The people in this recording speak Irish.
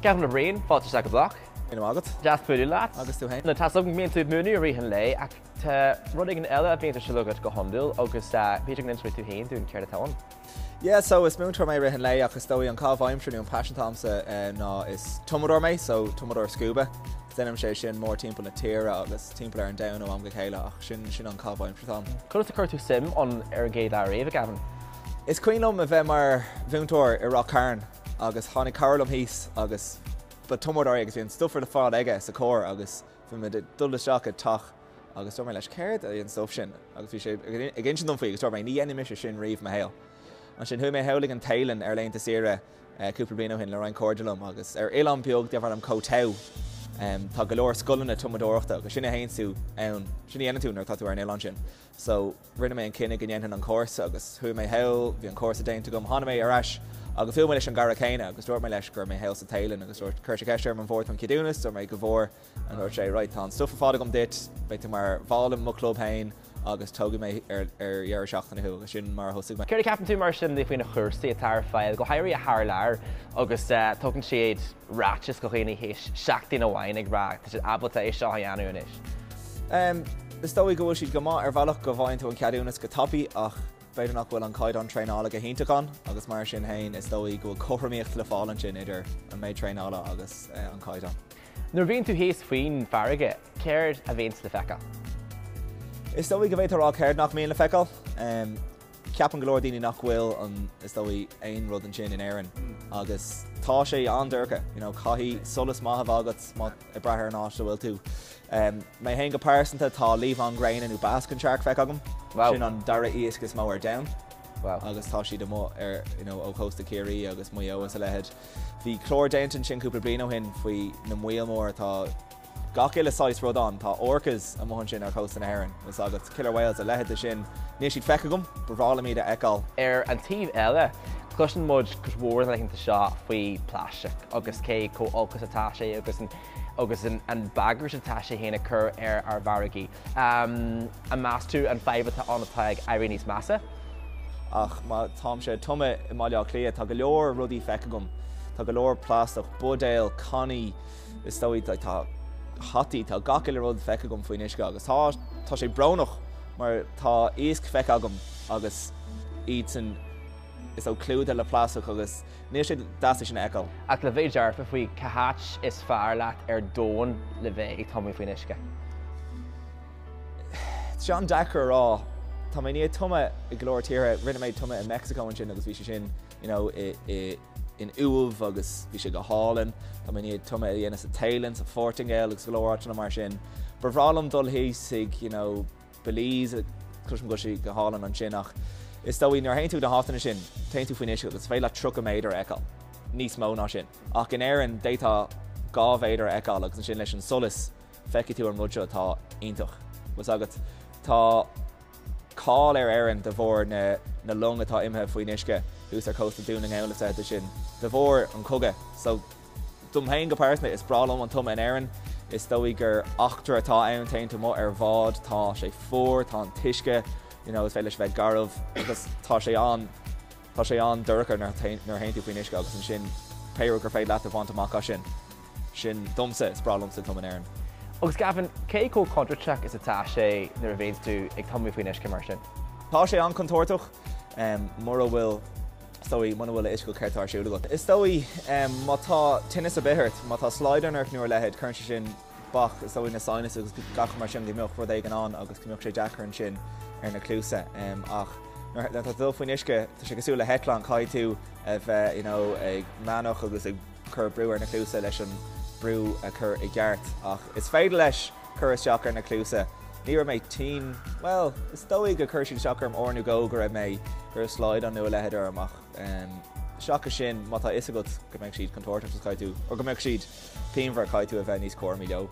Gavin Ó Briain, fáilte isteach go BLOC. Míle maith agat. Deas bualadh leat. Agus tú féin. Now tá a fhios agam go mbíonn tú ag múineadh i rith an lae ach tá rud éigin eile a bhíonn ar siúl agat go hiondúil agus b'fhéidir go n-inseoidh tú féin dúinn céard atá ann. Yeah so is múinteoir mé i rith an lae ach is dóigh an caitheamh aimsire nó an paisean atá agamsa ná is tumadóir mé so tumadóir scuba. Déanaim sé sin mórthimpeall na tíre agus timpeall ar an domhan ó am go chéile ach sin sin an caitheamh aimsire atá agam. Conas a chuir tú suim ann ar an gcéad lá riamh, a Gavin? Is cuimhin liom a bheith mar mhúinteoir i Ráth Cairn agus tháinig cara liom thíos agus ba tumadóir é agus bhí an stuif ar fad aige sa charr agus bhí muid ag dul isteach i dteach agus dúirt mé leis céard é an stuif sin agus bhí sé ag insint dom faoi agus dúirt mé ní dhéanfaidh mise sin riamh i mo shaol. Ansin chuaigh mé thall ag an Téalainn ar laethanta saoire cúpla bliain ó shin le roinnt cairde liom agus ar oileán beag darbh ainm Koh Tao tá go leor scoileanna tumadóireachta agus sin a théann tú ann, sin a dhéanann tú nuair atá tú ar an oileán sin. So, rinne mé an cinneadh go ndéanfainn an cúrsa agus chuaigh mé thall, bhí an cúrsa déanta agam, tháinig mé ar ais agus bhuail mé leis an gcara céanna agus dúirt mé leis go raibh mé thall sa Téalainn agus dúirt, chuir sé ceist orm an bhfuair tú an ceadúnas, dúirt mé go bhfuair and dúirt sé right tá an stuff ar fad agam duit, beidh tú mar bhall i mo chlub féin agus tógfaidh mé ar ar dheireadh seachtaine thú agus sin mar a thosaigh mé. Céard a cheapann tú mar sin de faoi na cúrsaí atá ar fáil, go háirithe thar lear agus tugann siad ráiteas do dhaoine théis seachtain amháin ag rá tá siad ábalta é seo a dhéanamh anois. Is dóigh go bhfuil siad go maith ar bhealach go bhfaigheann tú an ceadúnas go tapaidh ach b'fhéidir nach bhfuil an caighdeán traenála go hiontach ann agus mar sin féin is dóigh go bhfuil cothromaíocht le fáil ansin idir an méid traenála agus an caighdeán. Nuair a bhíonn tú thíos faoin bhfarraige, céard a bhíonns le feiceáil? Is dóigh go bhféadfá a rá céard nach mbíonn le feiceáil. Ceapann go leor daoine nach bhfuil an, is dóigh, aon rud ansin in Éirinn agus tá sé an-dorcha, you know, caithfidh solas maith a bheith agat má, ag brath ar an áit a bhfuil tú. Mé féin go pearsanta, tá liamhán gréine nó basking shark feicthe agam. Wow. Sin an dara iasc is mó ar domhan. Wow. Agus tá siad amuigh ar, you know, ó chósta Chiarraí agus Maigh Eo is a leithéid. Bhí clár déanta ansin cúpla bliain ó shin faoi na míol mór atá Gach uile saghas rud ann. Tá orcas amuigh ansin ar chósta na hÉireann, bhfuil 's agat, killer whales, a leithéid de sin. Níl siad feicthe agam, ba bhreá liom iad a fheiceáil. Ar an taobh eile, cloiseann muid cuid mhór na laethanta seo faoi phlaisteach agus cé chomh olc is atá sé agus an agus an an bagairt atá sé féin ag cur ar ár bhfarraigí. An meas tú an fadhb atá ann atá ag éirí níos measa? Ach má táimse ag tumadh i mBaile Átha Cliath, tá go leor rudaí feicthe agam. Tá go leor plaisteach, buidéil, cannaí, Is dóigh, tá hataí, tá gach uile rud feicthe agam faoin uisce agus tá, tá sé brónach mar tá iasc feicthe agam agus iadsan, is dóigh, clúdaithe le plaisteach agus níl sé deas é sin a fheiceáil. Ach le bheith dearfa faoi, cá háit is fearr leat ar domhan le bheith ag tumadh faoin uisce? Tá sé an-deacair a rá. Tá mé i ndiaidh tumadh i go leor tíortha, rinne mé tumadh i Meicsiceo ansin agus bhí sé sin, you know, i, i, in uaimh agus bhí sé go hálainn. Tá mé i ndiaidh tumadh a dhéanamh sa Téalainn, sa Phortaingéil agus go leor áiteanna mar sin. Ba bhreá liom dul thíos chuig, you know, Belize, cloisim go bhfuil sé go hálainn ansin ach is dóigh nuair a théann tú na háiteanna sin, téann tú faoin uisce agus is féidir leat 30 méadar a fheiceáil, níos mó ná sin. Ach in Éirinn d'fhéadfá 2 mhéadar a fheiceáil agus ansin leis an solas feicfidh tú an rud seo atá iontach. Bhfuil 's agat, tá. cáil ar Éirinn de bharr na na long atá imithe faoin uisce thuas ar chósta Dún na nGall is a leithéid sin de bharr an chogadh. So dom féin go pearsanta is breá liom an tumadh in Éirinn. Is dóigh gur eachtra atá ann, téann tú amuigh ar bhád, tá sé fuar, tá an t-uisce, you know, is féidir leis a bheith garbh agus tá sé an tá sé an-dorcha nuair a théann tú faoin uisce agus ansin pé rud gur féidir leat a bhaint amach as sin. Sin domsa, is breá liomsa tumadh in Éirinn. Agus Gavin, cé chomh contúirteach is atá sé nuair a bhíonns tú ag tumadh faoin uisce mar sin? Tá sé an-chontúirteach mura bhfuil, is dóigh, muna bhfuil a fhios agat céard atá ar siúl agat. Is dóigh má tá tinneas ar bith ort, má tá slaghdán ort nó a leithéid, cuireann sé sin bac, is dóigh, na sinus agus gach rud mar sin, go mbeadh rud éigin ann agus go mbeadh sé deacair ansin ar na cluasa. Ach nuair atá tú ag dul faoin uisce, tá sé cosúil le heitleán, caithfidh tú a bheith, you know, ag meanach agus ag. cur brú ar na cluasa leis an brú a chur i gceart ach is féidir leis cur isteach ar na cluasa. Ní raibh mé tinn, bhuel, is dóigh gur chuir siad isteach orm uair nó dhó go raibh mé, go raibh slaghdán nó a leithéid orm ach seachas sin, má tá fhios agat go mbeidh siad contúirteach is caithfidh tú, or go mbeidh siad pianmhar, caithfidh tú a bheith níos cúramaí leo.